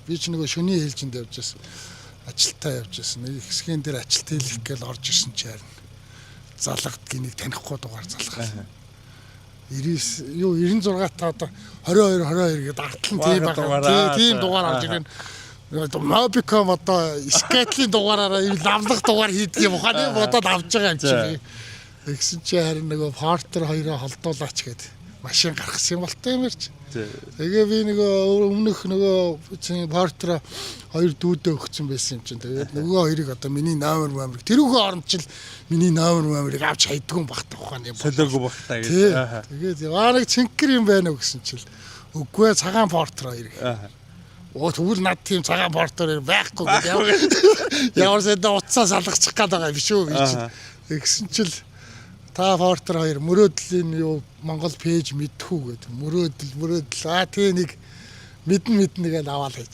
Би ч нөгөө шөнийн ээлжинд явж байсан. Ажилтаа явж байсан. Нэг хэсгийн дээр ажилт хийх гээл орж ирсэн чи харин залгадгийг нэг танихгүй дугаар залгаад. 99 юу 96 та одоо 22 22 гэдэг артлан тийм байгаа. Тийм дугаар орж ирэн. Mobicom одоо Skype-ийн дугаараараа ийм лавлах дугаар хийдэг юм ухааны бодоод авч байгаа юм чи. Тэгсэн чи харин нөгөө Porter хоёроо холдуулаач гээд машин гаргасан юм болтой юм ярьч. Тэгээ би нөгөө өмнөх нөгөө чинь Porter хоёр дүүдээ өгсөн байсан юм чинь. Тэгээд нөгөө хоёрыг одоо миний номер номерыг тэрүүхээ оронд чил миний номер номерыг авч хайдгүй юм багт ухааны юм. Солиогүй багтаа гэж. Тэгээд аа нэг цэнхэр юм байна уу гэсэн чил. Үгүй ээ, цагаан Porter хоёрыг. Оо, тэгвэл над тийм цагаан Porter байхгүй гэдэг. Ямар сайдаа утсаа салгачих гээд байгаа юм биш үү би чинь. Тэгсэн чил та Porter хоёр мөрөөдлийн юу Монгол page мэдхүү гэдэг. Мөрөөдөл мөрөөдөл аа тий нэг мэднэ мэднэ гэж аваад хайчлаа.